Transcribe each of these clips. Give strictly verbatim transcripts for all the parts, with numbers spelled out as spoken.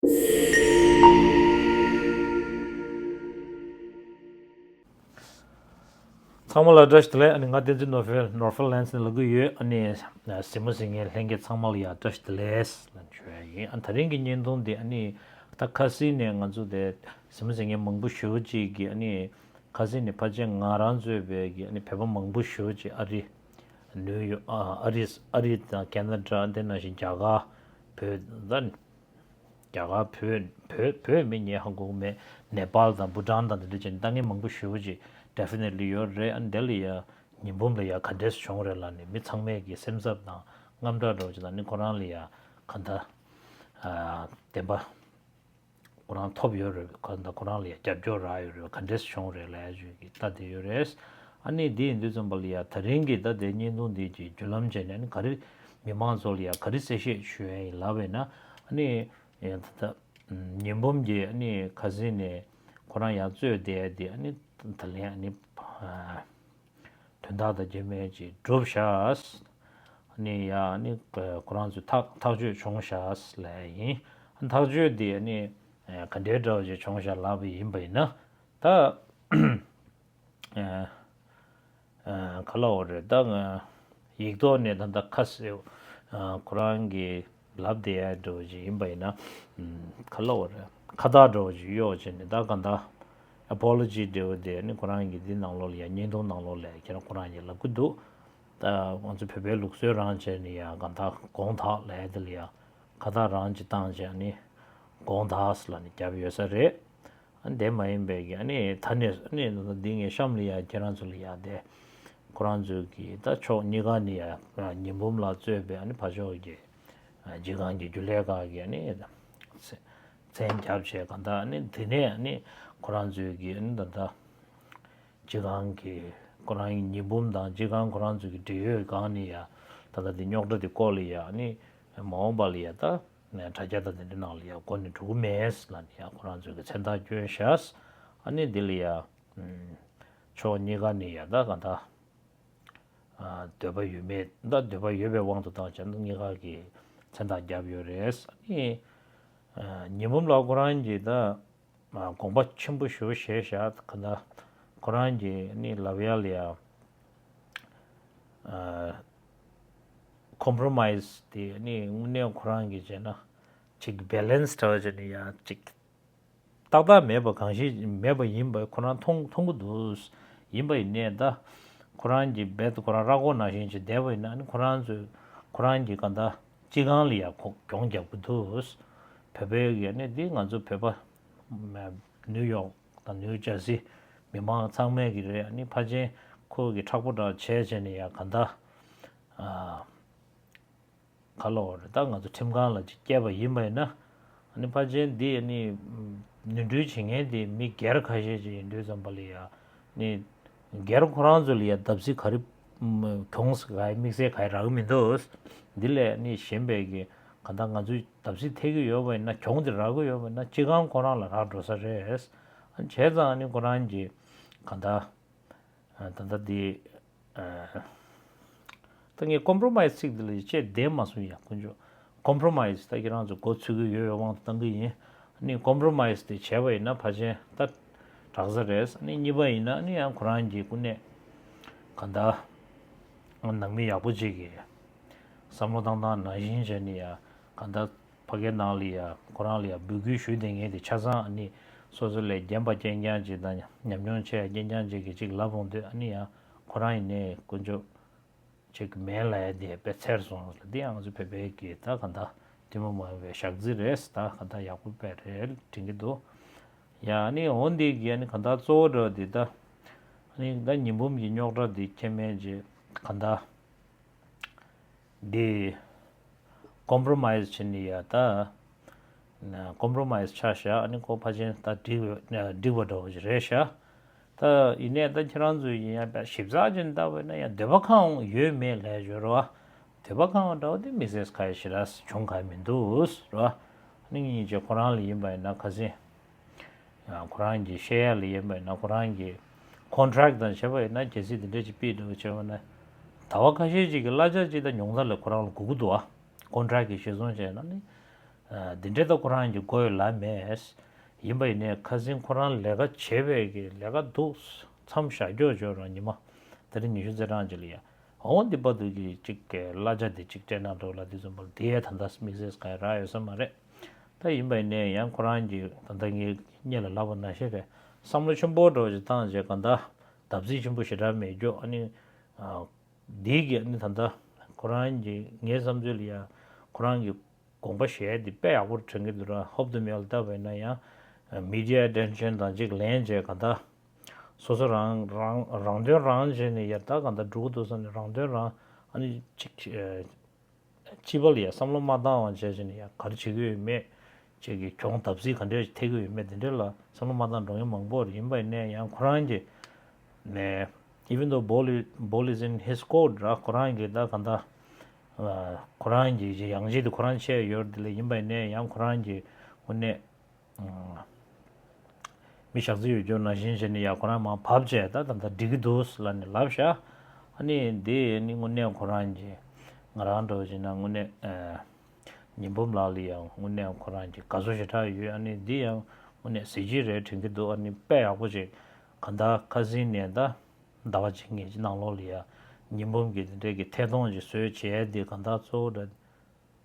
ཚང་མ་ལ་བཀྲ་ཤིས་བདེ་ལེགས། ཨ་ནི་ང་བསྟན་འཛིན་ནོར་ཧྥེལ་ནོར་ཧྥེལ་ལན་སི་ནས་ལབ་ཀྱི་ཡོད། ཨ་ནི་གཟིགས་མོ་གཟིགས་མཁན་ལྷན་རྒྱས་ཚང་མ་ལ་ཡང་བཀྲ་ཤིས་བདེ་ལེགས་ལབ་ཞུ་ཡ་ཡིན། ཨ་ད་རིང་གི་བརྙན་ཐུང་འདི་ཨ་ནི་ད་ཁ་སང་ནས་ང་ཚོ་དེ་གཟིགས་མོ་གཟིགས་མཁན་མང་པོ་ཞེ་པོ་ཅིག་གིས་ཨ་ནི་ཁ་སང་ནས་ཕལ་ཆེར་ང་རང་གཙོས་པའི་གི་ཨ་ནི་བོད་པ་མང་པོ་ཞེ་པོ་ཅིག་ཨ་རི་ནིའུ་ཡོག་ཨ་ཨ་རི་ཨ་རི་དང་ཁེ་ན་ཌ། དེ་ནང་བཞིན་རྒྱ་གར། བོད། ད་རྒྱ་གར། བོད། བོད། བོད་མི་ངས་ཧ་གོ་གི་མེད། ནེ་པཱལ་དང་བྷུ་ཊཱན་དང་དེ་འདྲ་བྱས་ནས་ལྟ་མཁན་མང་པོ་ཞེ་པོ་ཅིག་ཌེ་ཕི་ནེ་ཊི་ལི་ཡོད་རེད། ཨ་ནི་དེ་ལ་ཡ་ཉི་འབུམ་ལ་ཡ་ག་འདྲས་བྱུང་རེད་ལབ་ནས་མི་ཚང་མས་ཀྱི་སེམས་འཚབ་དང་དངངས་སྐྲག་འདྲ་བོ་ཅིག་དང་། ཨ་ནི་ཁོ་རང་ལ་ཡ་ག་འདྲ་ཨ་བདེན་པ་ཁོ་རང་ཐོབ་ཡོད་རེད། ག་འདྲ་ཁོ་རང་ལ་ཡ་རྒྱབ་སྐྱོར་རག་ཡོད་རེད། ག་འདྲས་བྱུང་རེད་ལབ་ཡ་ཅིག་གི་ལྟ་བསྡད་ཡོད་རེད། ཨ་ནི་འདི་ཡིན་དུས་ཙམ་པ་ལ་ཡ་ད་རིང་གི་ད་དེ་བརྙན་ཐུང་འདི་གི་བརྒྱུད་ལམ་བྱས་ནས་ཨ་ནི་ག་རེ་མི་མང་ཚོ་ལ་ཡ་ག་རེ་གསལ་བཤད་ཞུ་ཡ་ཡིན་ལབ་པས་ན། ཨ་ནི་ཡ་ད་ད་ཉི་འབུམ་གྱིས་ཨ་ནི་ཁ་སང་ནས་ཁོ་རང་ཡ་རྩོད་བསྡད་ཡ་དེ་ཨ་ནི་ད་ལན་ཨ་ནི་དོན་དག་དང་རྒྱུ་མེད་ཅིག་གྲུབ་ཤག་ཨ་ནི་ཡ་ཨ་ནི་ཁོ་རང་ཚོས་ཐག་ཐག་གཅོད་བྱུང་ཤག་ལབ་ཡ་ཡིན། ཐག་གཅོད་དེ་ཨ་ནི་ག་འདྲའི་འདྲ་བ་ཅིག་བྱུང་ཤག་ལབ་པ་ཡིན་པ་ཡིན་ན། ད་ཨ་ཨ་ག་ལབ་དགོས་རེད། ད་ང་ཡིག་ཐོག་ནས་ད་ལྟ་ཁ་གསལ་ཨ་ཁོ་རང་གིས་ལབ་བསྡད་ཡ་འདྲ་བོ་ཅིག་ཡིན་པ་ཡིན་ན། ཨམ་ག་ལབ་དགོས་རེད། ཁ་བཏགས་འདྲ་བོ་ཅིག་གཡོགས་བྱས་ནས་ད་ག་འདྲ་ཨ་པོ་ལོ་ཇི་འདྲ་བོ་དེ་ནི་ཁོ་རང་གིས་འདི་ནང་ལོགས་ལ་ཡ་བརྙན་ཐུང་ནང་ལོགས་ལ་ཡ་ཁྱེད་རང་ཁོ་རང་གིས་ལབ་ཀྱི་འདུག་ད་ང་ཚོ་བོད་པའི་ལུགས་སྲོལ་རང་བྱས་ནས་ཡ་ག་འདྲ་དགོངས་དག་ལབ་ཡ་དེ་ལ་ཡ་ཁ་བཏགས་རང་ཅིག་བཏང་བྱས་ནས་དགོངས་དག་ལབ་ནས་བརྒྱབ་ཡོད་ས་རེད། ཨ་ནི་དེ་མ་ཡིན་པའི་གི་ཨ་ནི་ད་ནས་ཨ་ནི་འདི་ངས་གཤམ་ལ་ཡ་ཁྱེད་རང་ཚོ་ལ་ཡ་དེ་ཁོ་རང་ཚོའི་གི་ད་ཕྱོགས་གཉིས་ཀ་ནས་ཡ་ཉི་འབུམ་ལགས་གཙོས་པའི་ཨ་ནི་ཕར་ཕྱོགས་ཀྱི་ཨ་སྤྱི་ཁང་གི་རྒྱུན་ལས་ཁག་གིས་ཨ་ནི་མཚན་བརྒྱབ་བྱས་གང་ལྟར་ཨ་ནི་དེ་ནས་ཨ་ནི་ཁོ་རང་ཚོའི་གི་ཨ་ནི་ད་ལྟ་སྤྱི་ཁང་གི་ཁོ་རང་གི་ཉི་འབུམ་དང་སྤྱི་ཁང་ཁོ་རང་ཚོའི་གི་འབྲེལ་ཡོད་སྒང་ནས་ཡ་ད་ལྟ་དེ་རྙོག་དྲ་དེ་སྐོར་ལ་ཡ་ཨ་ནི་མ་འོངས་པ་ལ་ཡ་ད། དྲ་རྒྱ་དང་དེ་འདྲའི་ནང་ལ་ཡང་གོ་ནས་འགྲོ་གི་མེད་ལབ་ནས་ཡང་ཁོ་རང་ཚོས་ཀྱི་མཚན་རྟགས་བསྐྱོན་ཤག་ཨ་ནི་འདི་ལ་ཡང་ཕྱོགས་གཉིས་ཀ་ནས་ཡང་ད་ག་ད་འདོད་པ་ཡོད་མེད། ད་འདོད་པ་ཡོད་པའི་དབང་དུ་བཏང་བྱས་ན་གཉིས་ཀ་གིས་མཚན་རྟགས་བརྒྱབ་ཡོད་རེད། ཨ་ནི་ཉི་འབུམ་ལགས་ཁོ་རང་གིས་ད་དགོངས་པ་ཆེན་པོ་ཞེ་པོ་བཞེས་ཤག་ག་ད་ཁོ་རང་གིས་ནི་ལབ་ཡ་ལ་ཡ། ཀོམ་པོ་རོ་མའི་ཛི་དེ་ནི་དངོས་གནས་ཁོ་རང་གིས་བྱས་ན་ཅིག་བེ་ལེན་སི་འདྲ་བ་བྱས་ནས་ཡང་ཅིག་ཏག་ཏག་མེད་པ་གང་ཞིག་མེད་པ་ཡིན་པ་ཁོ་རང་མཐོང་མཐོང་གི་འདུག་ཡིན་པ་ཡིན་ནའི་ད་ཁོ་རང་གིས་རྦད་དེ་ཁོ་རང་ར་སྐོར་ནང་བཞིན་ཅིག་བསྡད་པ་ཡིན་ན་ནི་ཁོ་རང་ཚོས་ཁོ་རང་གི་ག་ད་སྤྱི་ཁང་ལ་ཡང་ཁོ་གྱོང་རྒྱག་གི་འདུག་བོད་པའི་གི་ནི་འདི་ང་ཚོ་བོད་པ་ནིའུ་ཡོག་དང་ནིའུ་ཇར་སི་མི་མང་ཚང་མས་ཀྱི་རེད། ཨ་ནི་ཕལ་ཆེར་ཁོ་གི་མཁྲེགས་པོ་འདྲ་བྱས་བྱས་ནས་ཡང་ག་ད་ཨ་ག་ལབ་དགོས་རེད། ད་ང་ཚོ་ཁྲིམས་ཁང་ལ་ཅིག་བསྐྱལ་བ་ཡིན་པ་ཡིན་ན་ཨ་ནི་ཕལ་ཆེར་འདི་ཨ་ནི་ནོར་འཁྲུལ་བྱེད་མཁན་དེ་མི་སྒེར་ཁ་ཤས་ཅིག་ཡིན་དུས་ཙམ་པ་ལ་ཡ་ཨ་ནི་སྒེར་ཁོ་རང་ཚོ་ལ་ཡ་བརྡབ་གསིག་ག་རེ་གྱོང་ག་རེ་དམིགས་བསལ་ག་རེ་རག་གི་མི་འདུག་འདི་ལས་ཨ་ནི་གཞན་པའི་གི་ག་ད་ང་ཚོས་བརྡབ་གསིག་ཐེབས་ཀྱི་ཡོད་པ་ཡིན་ན་གྱོང་དེ་རག་གི་ཡོད་པ་ཡིན་ན་སྤྱི་ཁང་ཁོ་རང་ལ་རག་འགྲོ་ས་རེད། བྱས་ཙང་ཨ་ནི་ཁོ་རང་གིས་ག་ད་ད་ལྟ་འདི་ད་ངས་ཀོམ་པོ་རོ་མའི་ཛི་ཚིག་འདི་ལ་བཅད་བསྡད་མ་སོང་ཡ། དཀོན་མཆོག་ཀོམ་པོ་རོ་མའི་ཛི་ད་ཁྱེད་རང་ཚོ་མགོ་ཚོས་ཀྱི་ཡོད་པའི་དབང་དུ་བཏང་གི་ཡིན། ཨ་ནི་ཀོམ་པོ་རོ་མའི་ཛི་དེ་བྱས་པ་ཡིན་ན་ཕལ་ཆེར་ད་དྲག་ས་རེད། ཨ་ནི་གཉིས་པ་ཡིན་ན་ཨ་ནི་ཡང་ཁོ་རང་གི་ཀུན་ནས་ག་ད་ནང་མི་ཡག་པོ་ཅིག་གིས་བསམ་བློ་བཏང་སྟངས་ནང་བཞིན་བྱས་ནས་ཡ་ག་ད་ཕ་གིའི་ནང་ལ་ཡ་ཁོ་རང་ལ་ཡ་འབོད་སྐུལ་ཞུ་བསྡད་མཁན་དེ་ཆ་ཚང་ཨ་ནི་སོ་སོ་ལས་རྒན་པ་རྐྱང་རྐྱང་ཅིག་དང་ཉམས་མྱོང་ཆེ་ཡ་རྐྱང་རྐྱང་ཅིག་གིས་ཅིག་ལབ་འོང་དུས་ཨ་ནི་ཡ་ཁོ་རང་ཡིན་ནའི་དཀོན་མཆོག་ཅིག་མེད་ལབ་ཡ་དེ་དཔེ་འཚེར་སོང་ལ། འདི་ཡང་ང་ཚོ་བོད་པའི་གི་ད་ག་ད་ཐུན་མོང་མ་ཡིན་པའི་ཞག་རྩི་རེད། ད་ག་ད་ཡག་པོ་དཔེ་རེད་དྲན་གྱི་འདུག་ཡ་ཨ་ནི་འོ་འདི་གི་ཨ་ནི་ག་ད་གཙོ་བོ་འདྲ་བ་འདི་ད་ཨ་ནི་ད་ཉི་འབུམ་གྱི་རྙོག་དྲ་འདི་ཁྱད་མེད་ཅིག་ག་ད། འདི་ཀོམ་པོ་རོ་མའི་ཛི་བྱས་ནས་ཡ་ད། ཀོམ་པོ་རོ་མའི་ཛི་ཆགས་ཤག་ཨ་ནི་ཁོ་ཕལ་ཆེར་ད་འགྲིག་འགྲིག་པ་འདྲ་བོ་ཞིག་རེད་ཤག་ད་ཡིན་ནའི་ད་ཁྱེད་རང་ཚོས་ཡིན་ཡང་དཔེ་ཞིབ་ཚགས་ཅིག་བལྟས་པ་ཡིན་ན་ཡང་འདོད་པ་ཁེངས་ཡོད་མེད་ལབ་ཡ་ཅིག་ཡོད་རེད་བ། འདོད་པ་ཁེངས་པ་འདྲ་བོ་དེ་དམིགས་བསལ་ག་ཡེ་ཞེ་དྲག་བྱུང་ག་མི་འདུག་རེད་བ། ཨ་ནི་ངེད་ཀྱི་ཁོ་རང་ལ་ཡིན་པ་ཡིན་ན་ཁ་སང་། ཁོ་རང་གི་བཤད་ཡ་ལ་ཡིན་པ་ཡིན་ན་ཁོ་རང་གི་ཀོན་ཊེག་དང་བྱས་པ་ཡིན་ན་གལ་སྲིད་དེ་འདྲ་ཅིག་ཕུལ་འདུག་བྱས་པ་ན། ཟླ་བ་ཁ་ཤས་ཅིག་གི་གླ་ཆ་ཅིག་དང་ཉུང་མཐའ་ལ་ཁོ་རང་ལ་དགོས་ཀྱི་འདུག་ཨ། ཀོན་ཊེག་གི་གཞིར་བཟུང་བྱས་ན་ནི། འདི་འདྲའི་ད་ཁོ་རང་གི་དགོས་ཡོད་ལ་མེད། ཡིན་པ་ཡིན་ནའི་ཁ་སང་ཁོ་རང་ལས་ཀ་བྱེད་པའི་གི་ལས་ཀ་འདུག་མཚམས་བཞག་རྒྱུ་བྱོས་རང་ཉི་མ་ད་རེས་ཉི་ཤུ་རྩ་གྲངས་ཅིག་ལ་ཡ། འོ་འདི་བར་དུ་གི་གཅིག་གི་གླ་ཆ་དེ་གཅིག་སྤྲད་ན་འགྲོ་ལ་དེ་ཙམ་པར་དེ་ཡས་ད་ལྟ་དམིགས་བསལ་གང་ཡང་རག་ཡོད་ས་མ་རེད། ད་ཡིན་པ་ཡིན་ནའི་ཡང་ཁོ་རང་གི་ད་ལྟ་ངས་སྔོན་ལ་ལབ་པ་ནང་བཞིན་རེད། བསམ་བློ་ཆེན་པོ་འགྲོ་ཅིག་བཏང་བྱས་གང་ལྟར་བརྡབ་གསིག་ཆེན་པོ་ཞེ་དྲག་མེད་རྒྱུ། ཨ་ནི་འདིའི་གི་ཨ་ནི་ད་ལྟ་ཁོ་རང་གི་ངའི་བསམ་ཚུལ་ལ་ཡ་ཁོ་རང་གི་དགོངས་པ་བཞེས་དེ་དཔེ་ཡག་པོ་དྲན་གྱི་འདུག་ར། ཧོབ་ཏེ་མེལ་བཏབ་པ་ཡིན་ན་ཡང་མི་ཌི་ཡ་ཨེ་ཊེན་ཤན་དང་གཅིག་ལེན་བྱས་གང་ལྟར་སོ་སོ་རང་རང་རང་དོན་རང་བྱས་ནས་ཡར་ད་གང་ལྟར་འགྲོ་གི་འདུག་བསམ་ནས་རང་དོན་རང་ཨ་ནི་གཅིག་ཨེ་སྤྱི་པ་ལ་ཡ་བསམ་བློ་མ་བཏང་བ་བྱས་བྱས་ནས་ཡ་ག་རེ་བྱེད་ཀྱི་ཡོད་མེད་ཅིག་གི་གྱོང་བརྡབ་གསིག་ག་འདྲས་ཐེབས་ཀྱི་ཡོད་མེད་དེ་འདྲས་ལ་བསམ་བློ་མ་བཏང་འགྲོ་མཁན་མང་པོ་རེད། ཡིན་པ་ཡིན་ནའི་ཡང་ཁོ་རང་གི་ནས་even though ball is, ball is in his court ར། ཁོ་རང་གི་ད་གང་ལྟར་ཁོ་རང་གི་ཡང་ཅིག་དེ་ཁོ་རང་བྱས་ཡོད་རེད། དེ་ལ་ཡིན་པ་ཡིན་ནའི་ཡང་ཁོ་རང་གི་དངོས་གནས་མི་ཞག་རྩི་ཡོད་རྒྱུ་ནང་བཞིན་བྱས་ནས་ཡ་ཁོ་རང་མར་བབས་བྱས་ད་ད་ལྟ་འགྲིག་གི་འདུག་ལབ་ནས་ལབ་ཤག་ཨ་ནི་འདི་ནི་དངོས་གནས་ཁོ་རང་གི་ང་རང་འདྲ་བོ་བྱས་ན་དངོས་གནས་ཉི་འབུམ་ལགས་ལ་ཡང་དངོས་གནས་ཁོ་རང་གི་དགའ་བསུ་ཞེ་དྲག་ཡོད། ཨ་ནི་འདི་ཡང་དངོས་གནས་གཟི་བརྗིད་རེད་དྲན་གྱི་འདུག་ཨ་ནི་དཔེ་ཡག་པོ་ཅིག་གང་ལྟར་ཁ་སང་ནས་ད་ཟླ་བ་གཅིག་གཉིས་ཀྱི་ནང་ལོགས་ལ་ཡ་ཉི་འབུམ་གྱི་འདི་འདྲའི་གི་ཐད་གཏོང་ཅིག་བཟོས་བྱས་འདི་གང་ལྟར་གཙོ་བོ་འདྲ་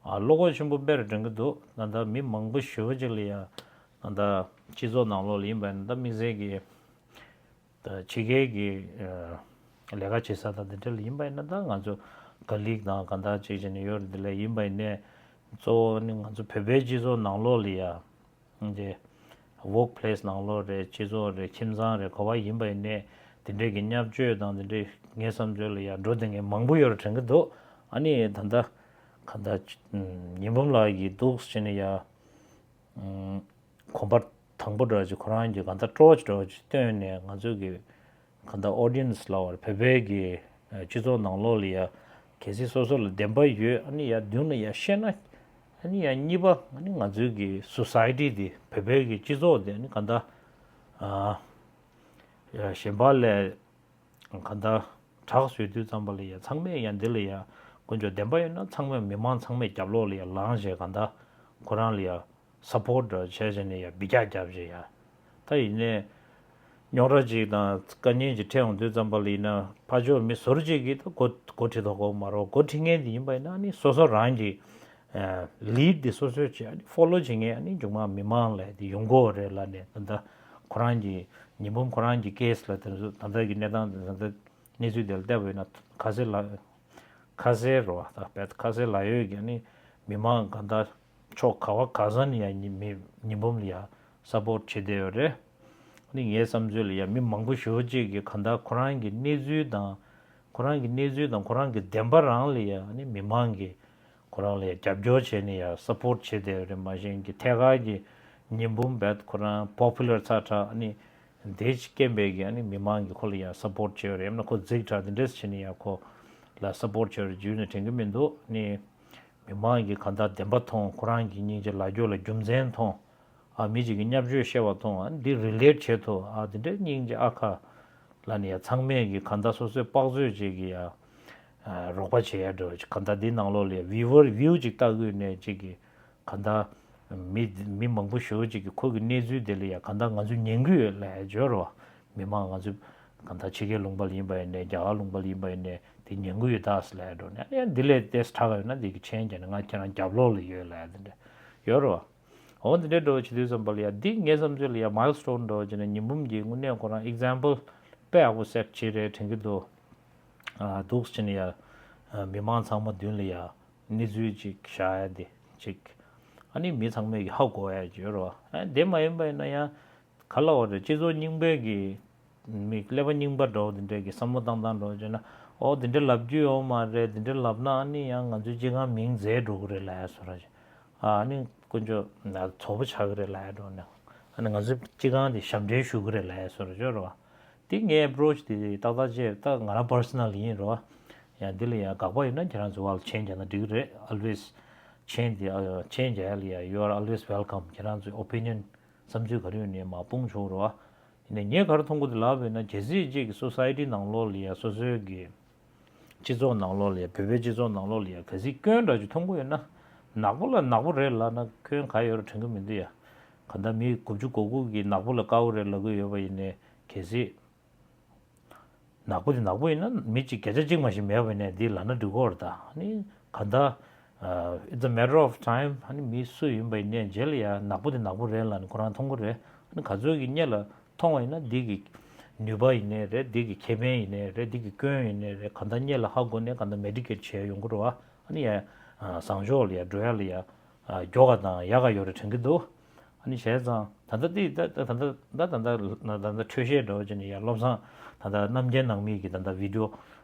ཨ་བློ་ཁོག་ཆེན་པོ་དཔེ་རུ་དྲན་གྱི་འདུག་ད་ལྟ་མི་མང་པོ་ཞེ་པོ་ཅིག་ལ་ཡ་ད་ལྟ་སྤྱི་ཚོགས་ནང་ལོགས་ལ་ཡིན་པ་ཡིན་ན་ད་དམིགས་བསལ་གྱི་ད་ཕྱི་རྒྱལ་གྱི་ལས་ཀ་བྱེད་ས་དང་དེ་འདྲ་ལ་ཡིན་པ་ཡིན་ན་ད་ང་ཚོ་ཀ་ལིག་དང་གང་ལྟར་ཅིག་བྱས་ནས་ཡོད་རེད། དེ་ལས་ཡིན་པ་ཡིན་ནའི་གཙོ་བོ་ནི་ང་ཚོ་བོད་པའི་སྤྱི་ཚོགས་ནང་ལོགས་ལ་ཡ་དེ་ཝོག་པི་ལེ་སི་ནང་ལོགས་རེད། སྤྱི་ཚོགས་རེད། ཁྱིམ་ཚང་རེད། ག་བ་ཡིན་པ་ཡིན་ནའི་དེ་འདྲའི་གི་བརྙས་བཅོས་དང་དེ་འདྲའི་ངའི་བསམ་ཚུལ་ལ་ཡ་འགྲོ་བསྡད་མཁན་མང་པོ་ཡོད་རེད་དྲན་གྱི་འདུག་ཨ་ནི་ད་ལྟ་གང་ལྟར་ཉི་འབུམ་ལགས་ཀྱིས་འདུག་སེ་བྱས་ནས་ཡ། གོམ་པ་དང་པོ་འདྲ་ཅིག་ཁོ་རང་གི་གང་ལྟར་སྤྲོ་བ་ཅིག་འདྲ་ཅིག་བཏོན་ནས་ང་ཚོ་གི་གང་ལྟར་ཨོ་ཌི་ཡན་སི་ལབ་པ་རེད། བོད་པའི་གི་སྤྱི་ཚོགས་ནང་ལོགས་ལ་ཡ་གལ་སྲིད་སོ་སོ་ལ་བདེན་པ་ཡོད་ཨ་ནི་ཡ་མདུན་ལ་ཡ་བཤད་ན་ཨ་ནི་ཡ་གཉིས་པ་ཨ་ནི་ང་ཚོའི་གི་སོ་སའི་ཊི་དེ་བོད་པའི་གི་སྤྱི་ཚོགས་དེ་ཨ་ནི་གང་ལྟར་གཞན་པ་ལས། གང་ལྟར་དྲག་བཟོས་དུས་ཙམ་པ་ལ་ཡ་ཚང་མས་ཡ་འདི་ལ་ཡ་དཀོན་མཆོག་བདེན་པ་ཡོད་ན་ཚང་མས་མི་མང་ཚང་མས་རྒྱབ་ལོགས་ལ་ཡ་ལངས་བྱས་གང་ལྟར་ཁོ་རང་ལ་ཡ་སབ་པོར་ཊི་འདྲ་བྱས་བྱས་ནས་ཡ་འབུད་རྒྱག་བརྒྱབ་བྱས་ཡ། ད་ཡིན་ནའི་རྙོག་དྲ་ཅིག་དང་དཀའ་ངལ་ཅིག་འཕྲད་ཡོང་དུས་ཙམ་པ་ལ་ཡིན་ན་ཕར་ཕྱོགས་མི་ཟུར་ཅིག་གིས་ད་འགོ་འགོ་ཁྲིད་དོ་གོ་མ་རོགས་འགོ་ཁྲིད་མཁན་དེ་ཡིན་པ་ཡིན་ན་ནི་སོ་སོ་རང་གི་ལིཌ་དེ་སོ་སོས་བྱས་ཨ་ནི་ཕོ་ལོ་བྱེད་མཁན་ཨ་ནི་མཇུག་མ་མི་མང་ལ་དེ་ཡོང་གི་ཡོད་རེད་ལབ་ནས་ད་ལྟ་ཁོ་རང་གི་ཉི་འབུམ་ཁོ་རང་གི་ཀེ་སི་ལ་དེ་ཚོ་ད་ལྟ་གི་གནས་སྟངས་ད་ལྟ་གནས་ཚུལ་དེ་ལ་བལྟས་པ་ཡིན་ན་ཁ་སེ་ལ་ཁ་སེ་རོ་ད་བལ་ཁ་སེ་ལ་ཡོད་ཀྱི་ཨ་ནི་མི་མང་གང་ལྟར་ཕྱོགས་ག་བ་ག་ས་ནས་ཡང་ཉི་མི་ཉི་འབུམ་ལ་ཡང་སབ་པོར་ཊི་བྱེད་བསྡད་ཡོད་རེད། ཨ་ནི་ངའི་བསམ་ཚུལ་ལ་ཡང་མི་མང་པོ་ཞེ་པོ་ཅིག་གིས་གང་ལྟར་ཁོ་རང་གི་གནས་ཚུལ་དང་ཁོ་རང་གི་གནས་ཚུལ་དང་ཁོ་རང་གི་བདེན་པ་རང་ལ་ཡང་ཨ་ནི་མི་མང་གིས་ཁོ་རང་ལ་ཡང་རྒྱབ་སྐྱོར་བྱས་ནས་ཡང་སབ་པོར་ཊི་བྱེད་བསྡད་ཡོད་རེད། མ་གཞི་གི་ཐད་ཀར་གྱི་ཉི་འབུམ་བལ་ཁོ་རང་པོ་པུ་ལར་ཚ་དྲགས་ཨ་ནི་དེ་རྐྱེན་པས་ཀྱི་ཨ་ནི་མི་མང་གིས་ཁོ་ལ་ཡང་སབ་པོར་ཊི་བྱས་ཡོད་རེད། ཡང་ན་ཁོ་རྫིག་དྲགས་དེ་འདྲས་བྱས་ནས་ཡང་ཁོ་ལ་སབ་པོར་ཊི་བྱས་ཡོད་རེད་བརྗོད་ནས་དྲན་གྱི་མི་འདུག་ཨ་ནི། མི་མང་གིས་གང་ལྟར་བདེན་པ་མཐོང་ཁོ་རང་གི་སྙིང་རྗེ་ལ་རྒྱོ་ལ་རྒྱུ་མཚན་མཐོང་། ཨ་མི་གཅིག་གི་བརྙས་བཅོས་བཤད་པ་མཐོང་ཨ་འདི་རི་ལེ་ཊི་བྱེད་ཐུབ་ཨ་འདི་འདྲའི་སྙིང་རྗེ་ཨ་ཁ་ལ་ནི་ཡ་ཚང་མས་ཀྱི་གང་ལྟར་སོ་སོའི་དཔག་ཚོད་ཅིག་གི་ཡ་རོགས་པ་བྱེད་ཡ་འགྲོ་གང་ལྟར་འདི་ནང་ལོགས་ལ་ཡ་བིའུ་ཝར་བིའུ་ཅིག་ལྟ་དགོས་ནས་ཅིག་གི་གང་ལྟར་མི་མི་མང་པོ་ཞེ་པོ་ཅིག་གི་ཁོ་གི་གནས་ཚུལ་དེ་ལ་ཡ་གང་ལྟར་ང་ཚོ་ཉན་གི་ཡོད་ལ་ཡ་བརྗོད་རོགས་མི་མང་ང་ཚོ། གང་ལྟར་ཕྱི་རྒྱལ་ལུང་པ་ལ་ཡིན་པ་ཡིན་ནའི་རྒྱ་གར་ལུང་པ་ལ་ཡིན་པ་ཡིན་ནའི་དེ་ཉན་གི་ཡོད་ད་ཟེར་ལབ་ཡ་འགྲོ་ནས་ཡང་འདི་ལས་ཏེས་དྲག་ག་ཡོད་ན་འདི་གི་མཆན་རྒྱག་ནས་ང་ཁྱེད་རང་རྒྱབ་ལོགས་ལ་ཡོད་ལབ་ཡ་དེ་འདྲ་ཡོད་རེད་བ། འོ་འདི་འདྲའི་འགྲོ་བྱེད་དུས་ཙམ་པ་ལ་ཡ་འདི་ངའི་བསམ་ཚུལ་ལ་ཡ་མའིལ་སི་ཊོན་འགྲོ་བྱེད་ནས་ཉི་འབུམ་གྱི་དངོས་གནས་ཁོ་རང་ཨེག་ཛམ་པལ་དཔེ་ཡག་པོ་སེ་ཊི་བྱེད་རེད་དྲན་གྱི་འདུག་ཨ་འདུག་སེ་བྱས་ནས་ཡ་མི་མང་ཚང་མ་མདུན་ལ་ཡ་གནས་ཚུལ་ཅིག་བཞག་ཡ་དེ་ཅིག་ཨ་ནི་མི་ཚང་མས་ཀྱི་ཧ་གོ་ཡ་ཅིག་ཡོད་རེད་བ། ཨ་དེ་མ་ཡིན་པ་ཡིན་ན་ཡང་། ག་ལ་བ་རེད། སྤྱི་ཚོགས་རྙིང་པའི་གི་མི་ཀླད་པ་རྙིང་པ་འདྲ་བོ་དེ་འདྲས་ཀྱི་བསམ་བློ་བཏང་སྟངས་འདྲ་བོ་བྱས་ན་ཨོ་དེ་འདྲས་ལབ་རྒྱུ་ཡོད་མ་རེད། དེ་འདྲས་ལབ་ན་ཨ་ནི་ཡང་ང་ཚོའི་སྤྱི་ཁང་མིང་འཛད་འགྲོ་གི་རེད་ལབ་ཡ་བཟོ་འདྲ་ཅིག་ཨ་ནི་དཀོན་མཆོག་ཚོགས་པ་ཆགས་ཀྱི་རེད་ལབ་ཡ་འདྲ་བོ་ནས་ཨ་ནི་ང་ཚོའི་སྤྱི་ཁང་དེ་ཞབས་འདྲེན་ཞུ་གི་རེད་ལབ་ཡ་བཟོ་འདྲ་ཅིག་རེད་བ། དེ་ངའི་ཨེ་པི་རོ་ཆི་དེ་ཏག་ཏག་བྱས་ད་ང་རང་པར་སོ་ནལ་ཡིན་རེད་བ། ཡང་འདི་ལ་ཡང་དགག་པ་ཡོད་ན་ཁྱེད་རང་ཚོ་བ་ལ་མཆན་རྒྱག་ན་འགྲིག་གི་རེད། Always་མཆན་དེ་མཆན་རྒྱག་ཡ་ལ་ཡ་You are always welcome། ཁྱེད་རང་ཚོའི་ཨོ་པི་ནི་ཡན། བསམ་ཚུལ་ག་རེ་ཡོད་ནའི་མར་སྤུངས་ཆོག་རེད་བ། ཡིན་ནའི་ངས་ག་རེ་མཐོང་གི་འདུག་ལབ་པ་ཡིན་ན་གལ་སྲིད་ཅིག་གི་སོ་སའི་ཊི་ནང་ལོགས་ལ་ཡ་སོ་སོའི་གི་སྤྱི་ཚོགས་ནང་ལོགས་ལ་ཡ་བོད་པའི་སྤྱི་ཚོགས་ནང་ལོགས་ལ་ཡ་གལ་སྲིད་སྐྱོན་འདྲ་ཅིག་མཐོང་གི་ཡོད་ན་ ནག་པོ་ལ་ནག་པོ་རེད་ལབ་ན་སྐྱོན་ག་ཡོད་རེད་དྲན་གི་མི་འདུག་ཡ། ག་ད་མི་དགུ་བཅུ་གོ་དགུ་གིས་ནག་པོ་ལ་དཀར་པོ་རེད་ལབ་གི་ཡོད་པ་ཡིན་ནའི་གལ་སྲིད། ནག་པོ་དེ་ནག་པོ་ཡིན་ན་མི་གཅིག་བརྒྱ་ཆ་གཅིག་མ་ཞིག་མེད་པ་ཡིན་ནའི་འདི་ལབ་ན་འགྲིག་གི་རེད་ད། ཨ་ནི་ག་ད། It's a matter of time. ཨ་ནི་མི་སུ་ཡིན་པ་ཡིན་ནའི་རྗེས་ལ་ཡ་ནག་པོ་དེ་ནག་པོ་རེད་ལབ་ནི་ཁོ་རང་མཐོང་གི་རེད། ཨ་ནི་ག་ཚོད་ཀྱི་སྔོན་ལ་མཐོང་བ་ཡིན་ན་འདི་གི་ནུས་པ་ཡིན་ནའི་རེད། འདི་གི་ཁེ་ཕན་ཡིན་ནའི་རེད། འདི་གི་སྐྱོན་ཡིན་ནའི་རེད། ག་ད་སྔོན་ལ་ཧ་གོ་ནས་ག་ད་མེ་ཌི་ཀེཊ་བྱས་ཡོང་གི་རེད་བ། ཨ་ནི་ཡ་བཟང་ཕྱོགས་ལ་ཡ་འགྲོ་ཡ་ལ་ཡ་མགྱོགས་པ་དང་ཡག་ག་ཡོད་རེད་དྲན་གི་འདུག་ཨ་ནི་བྱས་ཙང་ད་ལྟ་འདི་ད་ད་ད་ད་ད་ད་ད་ད་འཕྲོས་བཤད་འདྲ་བོ་བྱས་ནས་ཡ་བློ་བཟང་ད་ད་རྣམ་རྒྱལ་ནང་མི་གི་ད་ད་བི་ཌི་ཡོ་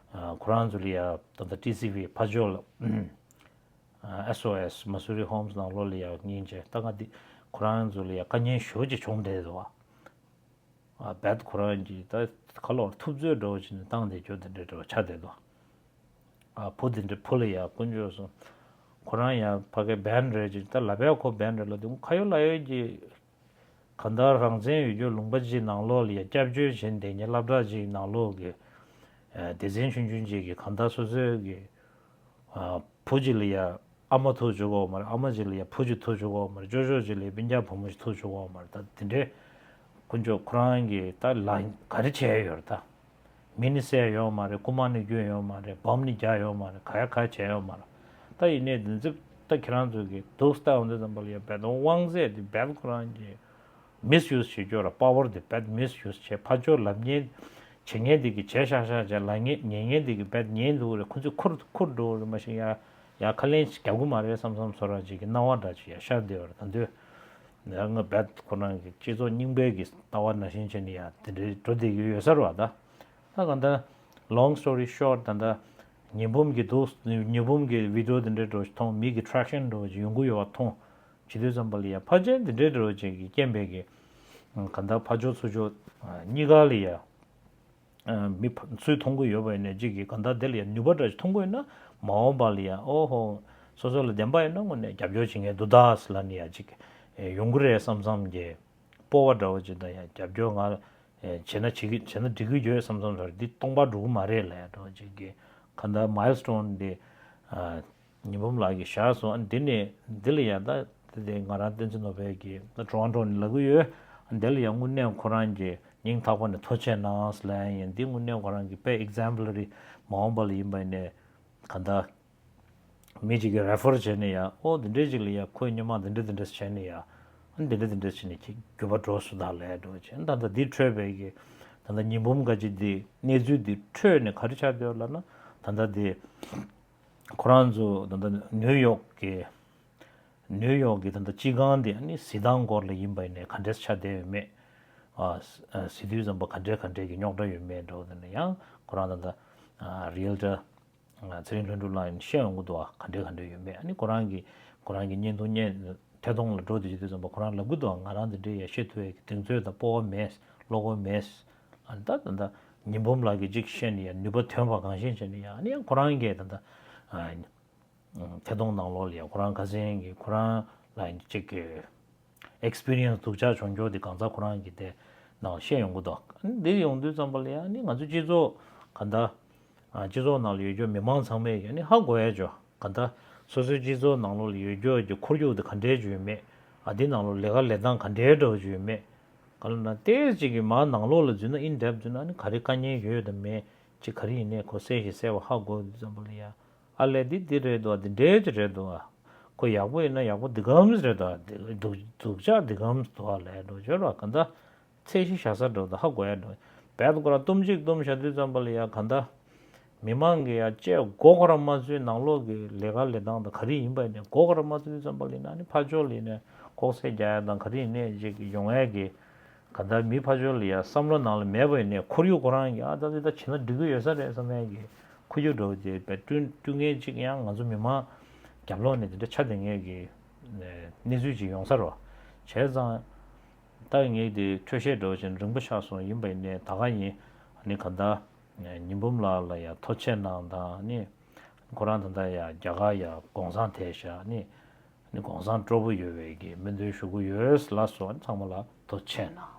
ཁོ་རང་ཚོ་ལ་ཡ་ད་ད་ཊི་སི་ཝི་ཕར་ཕྱོགས་ལ་ཨེས་ཨོ་ཨེས་མ་སུ་རི་ཧོམ་སི་ནང་ལོགས་ལ་ཡ་སྙིང་རྗེ་ད་ང་འདི་ཁོ་རང་ཚོ་ལ་ཡ་དཀའ་ངལ་ཞེ་པོ་ཅིག་བྱུང་བསྡད་འདུག་བ། ཨ་བེད་ཁོ་རང་གིས་ད་ཁ་ལོར་ཐུབ་ཚོད་འདྲ་བོ་བྱས་ནས་བཏང་བསྡད་རྒྱུ་དེ་འདྲ་འདྲ་བོ་ཆགས་བསྡད་འདུག་ཨ་བུ་དེ་འདྲ་བུ་ལ་ཡ་དཀོན་མཆོག་གསུམ། ཁོ་རང་ཡ་ཕ་གི་བན་རེད་ཅེས་ད་ལབ་ཡ་ཁོ་བན་རེད་ལབ་དུས་ཁ་ཡོད་ལག་ཡོད་ཀྱི་གང་ལྟར་རང་བཙན་ཡོད་རྒྱུ་ལུང་པ་ཅིག་ནང་ལོགས་ལ་ཡ་སྐྱབས་བཅོལ་བྱས་བསྡད་མཁན་སློབ་གྲྭ་ཅིག་ནང་ལོགས་ཀྱི་སྡེ་ཚན་ཆུང་ཆུང་ཅིག་གིས་གང་ལྟར་སོ་སོའི་གི་བུ་གཅིག་ལ་ཡ་ཨ་མ་ཐུག་བཅུག་གོ་མ་རེད། ཨ་མ་གཅིག་ལ་ཡ་བུ་གཅིག་ཐུག་བཅུག་གོ་མ་རེད། ཅོ་ཅོ་གཅིག་ལ་ཡ་སྤུན་ཀྱག་བུ་མོ་ཞིག་ཐུག་བཅུག་གོ་མ་རེད། ད་དེ་འདྲའི་དཀོན་མཆོག་ཁོ་རང་གིས་ད་ལ་ག་རེ་བྱས་ཡོད་རེད་ད། མི་ནི་བསད་ཡོད་མ་རེད། རྐུ་མ་ནི་བསྐྱོན་ཡོད་མ་རེད། སྦོམ་ནི་རྒྱག་ཡོད་མ་རེད། ག་ཡ་ག་བྱས་ཡོད་མ་རེད། ད་ཡིན་ནའི་འདི་ཚོ་ད་ཁྱེད་རང་ཚོ་གིས་སྡུག་ལྟ་འོང་དུས་ཙམ་པ་ལ་ཡ་བེད་དབང་ཚད་དེ་བེད་ཁོ་རང་གིས་མིས་ཡུ་སི་བྱེད་རྒྱུ་ར། པ་ཝར་དེ་བེད་མིས་ཡུ་སི་བྱས་ཕར་ཕྱོགས་ལབ་མཁན་བྱེད་མཁན་དེ་གིས་བྱས་ཤག་ཤག་བྱས་ལབ་མཁན་ཉན་མཁན་དེ་གིས་བེད་ཉན་འདུག་རེད། ཁོ་ཚོས་ཁུར་ཁུར་འགྲོ་རེད། མ་གཞི་ཡ་ཡ་ཁ་ལན་ཞིག་རྒྱབ་གི་མ་རེད་བསམ་བསམ་ཚོར་བ་ཅིག་གི་སྣང་བ་འདྲ་ཅིག་ཡ་ཤར་བསྡད་ཡོད་རེད། ད་འདོད་ཡ་ང་བེད་ཁོ་རང་གི་སྤྱི་ཚོགས་རྙིང་པའི་གི་ལྟ་བ་ནང་བཞིན་བྱས་ནས་ཡ་དེ་འདྲའི་འགྲོ་བསྡད་ཀྱི་ཡོད་ས་རེད་བ། ད་ད་གང་ལྟར་long story short ད་ལྟ་ཉི་འབུམ་གྱི་འདུག་ཉི་འབུམ་གྱི་བི་ཌི་ཡོ་དེ་འདྲའི་འགྲོ་མཐོང་མི་གི་ཊེག་ཤན་འགྲོ་ཅིག་ཡོང་གི་ཡོད་པ་མཐོང་བྱེད་དུས་ཙམ་པ་ལ་ཡ་ཕལ་ཆེར་དེ་འདྲའི་འགྲོ་ཅིག་གི་རྐྱེན་པས་གི་གང་ལྟར་ཕར་ཕྱོགས་ཚུར་ཕྱོགས་གཉིས་ཀ་ལ་ཡ་མི་ཕ་ཚུར་མཐོང་གི་ཡོད་པ་ཡིན་ནའི་གཅིག་གིས་གང་ལྟར་དེ་ལ་ཡ་ནུས་པ་འདྲ་ཞིག་མཐོང་གི་ཡོད་ན་མ་འོངས་པ་ལ་ཡ་ཨོ་ཧོ་སོ་སོ་ལ་བདེན་པ་ཡོད་ན་དངོས་གནས་རྒྱབ་སྐྱོར་བྱེད་མཁན་འདུག་ད་ཟེར་ལབ་ནས་ཡ་གཅིག་ཡོང་གི་རེད་བསམ་བསམ་གྱི་སྤོབས་པ་འདྲ་བོ་ཅིག་དང་ཡ་རྒྱབ་སྐྱོར་ང་བྱས་ན་བྱེད་ཀྱི་བྱས་ན་འགྲིག་གི་ཡོད་བསམ་བསམ་ཚོར་འདི་སྟོང་པ་འགྲོ་གི་མ་རེད་ལབ་ཡ་འདྲ་བོ་ཅིག་གི་གང་ལྟར་མའི་ལི་སི་ཊོན་འདི། ཉི་འབུམ་ལགས་ཀྱིས་བཞག་སོང་། ཨ་འདི་ནས་འདི་ལ་ཡང་ད་དེ་དེ་ང་རང་བསྟན་འཛིན་ནོར་བྷེལ་གྱིས་ད་ཊོ་རོན་ཊོ་ནས་ལབ་ཀྱི་ཡོད། ཨ་འདི་ལ་ཡང་དངོས་གནས་ཁོ་རང་གི་སྙིང་ཐག་པ་ནས་ཐུགས་རྗེ་གནང་ཟེར་ལབ་ཡ་ཡིན། འདི་དངོས་གནས་ཁོ་རང་གི་དཔེ་ཨེག་ཟམ་པ་ལ་རི་མ་འོངས་པ་ལ་ཡིན་པ་ཡིན་ནས་ག་ད་མི་གཅིག་གིས་རེ་ཕར་བྱས་ནས་ཡ་ཨོ་འདི་འདྲས་ཅིག་ལ་ཡ་ཁོའི་སྔོན་མ་འདི་འདྲས་འདི་འདྲས་བྱས་ནས་ཡ་ཨ་འདི་འདྲས་འདི་འདྲས་བྱས་ནས་ཁྱེད་འགྱུར་བ་འགྲོ་སོང་ད་ལབ་ཡ་འགྲོ་བྱས། ད་ལྟ་འདི་འཕྲོས་པའི་གི་ད་ལྟ་ཉི་འབུམ་ག་ཅིག་འདི་གནས་ཚུལ་འདི་འཕྲོས་ནས་ག་རེ་ཆགས་བསྡད་ཡོད་ལབ་ན་ད་ལྟ་འདི། ཁོ་རང་ཚོ་ད་ལྟ་ནིའུ་ཡོག་གི་ནིའུ་ཡོག་གི་ད་ལྟ་སྤྱི་ཁང་དེ་ནི་གཟིགས་སྟངས་སྐོར་ལ་ཡིན་པ་ཡིན་ནའི་ག་འདྲས་ཆགས་བསྡད་ཡོད་མེད། ཨ་གཟིགས་དུས་ཙམ་པ་ག་འདྲས་ག་འདྲས་ཀྱི་རྙོག་དྲ་ཡོད་མེད་འདྲ་བོ་དེ་ནས་ཡང་ཁོ་རང་ད་ལྟ་རི་ཨེལ་ཊར་ཚེ་རིང་ལྷུན་གྲུབ་ལགས་ཡིན་བཤད་ཡོང་གི་འདུག་ཨ་ག་འདྲས་ག་འདྲས་ཡོད་མེད། ཨ་ནི་ཁོ་རང་གི་ཁོ་རང་གི་བརྙན་ཐུང་བརྙན་ཐད་གཏོང་ལ་འགྲོ་དུས་དུས་ཙམ་པ་ཁོ་རང་ལབ་གི་འདུག་ཨ་ང་རང་འདི་འདྲས་ཡ་བཤད་ཐུབ་ཡ་གི་གདེང་ཚོད་དང་སྤོབས་པ་མེད་བློ་ཁོག་མེད། ཨ་ནི་ད་ད་ལྟ་ཉི་འབུམ་ལགས་ཀྱིས་གཅིག་བཤད་ནས་ཡང་ནུས་པ་ཐོན་པ་གང་ཤེས་བྱས་ནས་ཡང་ཨ་ནི་ཡང་ཁོ་རང་གིས་ད་ལྟ་ཨ་ཐད་གཏོང་ནང་ལོགས་ལ་ཡང་ཁོ་རང་ཁ་སང་གི་ཁོ་རང་ལ་ཡང་གཅིག་གི་ཨེག་སི་པི་རི་ཡན་སི་སྡུག་ཅག་བྱུང་ཕྱོགས་དེ་གང་ཟག་ཁོ་རང་གིས་དེ་ནང་བཤད་ཡོང་གི་འདུག་ཨ་ནི་འདིར་ཡོང་དུས་ཙམ་པ་ལ་ཡང་ཨ་ནི་ང་ཚོ་སྤྱི་ཚོགས་ག་འདྲ་ཨ་སྤྱི་ཚོགས་ནང་ལ་ཡོད་རྒྱུ་མི་མང་ཚང་མས་ཡང་ཨ་ནི་ཧ་གོ་ཡ་ཅོ། ག་འདྲ། སོ་སོའི་སྤྱི་ཚོགས་ནང་ལོགས་ལ་ཡོད་རྒྱུ་གི་ཁོར་ཡུག་དེ་ག་འདྲའི་ཅིག་ཡོད་མེད། ཨ་འདི་ནང་ལོགས་ལས་ཀ་ལས་སྟངས་ག་འདྲའི་འདྲ་བོ་ཅིག་ཡོད་མེད། ག་ལབ་ན་ཏོག་ཙམ་ཅིག་གི་མར་ནང་ལོགས་ལ་འཛུལ་ན་ཨིན་ཌེབ་འཛུལ་ན་ཨ་ནི་ག་རེ་དཀའ་ངལ་ཡོད་དང་མེད་ཅིག་ག་རེ་ཡིན་ནའི་ཁོ་གསལ་ཞིང་གསལ་བ་ཧ་གོ་དུས་ཙམ་པ་ལ་ཡ། ཨ་ལས་འདི་འདི་རེད་འདུག་ཨ་འདི་འདྲའི་ཅིག་རེད་འདུག་ཨ། ཁོ་ཡག་པོ་ཡིན་ན་ཡག་པོ་འདི་གམ་རེད་འདུག་ཨ། འདི་སྡུག་སྡུག་ཅག་འདི་གམ་འདུག་ཨ་ལས་འགྲོ་བྱོས་རོགས་ག་འདྲ། ཚད་གཞི་བཞག་ས་འགྲོ་ད་ཧ་གོ་ཡ་འགྲོ། བལ་ཁོ་རང་གཏུམ་གཅིག་གཏུམ་བཞག་དུས་ཙམ་པ་ལ་ཡ་ག་འདྲ། མི་མང་གི་ཡ་བཅས་མགོ་ཁོ་རང་མ་ཚོས་ནང་ལོགས་ཀྱི་ལས་ཀ་ལས་སྟངས་དང་ག་རེ་ཡིན་པ་ཡིན་ནའི་མགོ་ཁོ་རང་མ་ཚོས་དུས་ཙམ་པ་ལ་ཡིན་ན་ནི་ཕར་ཕྱོགས་ལ་ཡིན་ནའི་ལྐོག་ཟ་རྒྱག་ཡ་དང་ག་རེ་ཡིན་ནའི་ཅིག་ཡོང་ཡ་གི་ག་འདྲ་མི་ཕར་ཕྱོགས་ལ་ཡ་བསམ་བློ་ནང་ལ་མེད་པ་ཡིན་ནའི་ཁོར་ཡུག་ཁོ་རང་གི་ཨ་ད་འདི་ད་བྱས་ན་འགྲིག་གི་ཡོད་ས་རེད་བསམ་ཡ་གི་ཁོར་ཡུག་འདྲ་བོ་དེ་བས་བསྐྲུན་བསྐྲུན་མཁན་ཅིག་ཡང་ང་ཚོ་མི་མང་རྒྱབ་ལོགས་ནས་དེ་འདྲ་ཆགས་བསྡད་མཁན་གི་གནས་ཚུལ་ཅིག་ཡོང་ས་རེད་བ། བྱས་ཙང་། ད་ངས་དེ་འཕྲོས་བཤད་འདྲ་བོ་ཞིག་རིང་པོ་ཆགས་སོང་ཡིན་པ་ཡིན་ནའི་ད་ག་ཡིན། ཨ་ནི་ག་འདྲ། ཉི་འབུམ་ལགས་ལ་ཡང་ཐུགས་རྗེ་གནང་དང་ཨ་ནི། ཁོ་རང་ད་ལྟ་ཡང་རྒྱ་གར་ཡང་གུང་སེང་ཐེབས་ཤག་ཨ་ནི། ཨ་ནི་གུང་སེང་སྤྲོ་པོ་ཡོད་པའི་གི་སྨོན་འདུན་ཞུ་གི་ཡོད་ལགས་སོ། ཨ་ནི་ཚང་མ་ལ་ཐུགས་རྗེ་གནང་།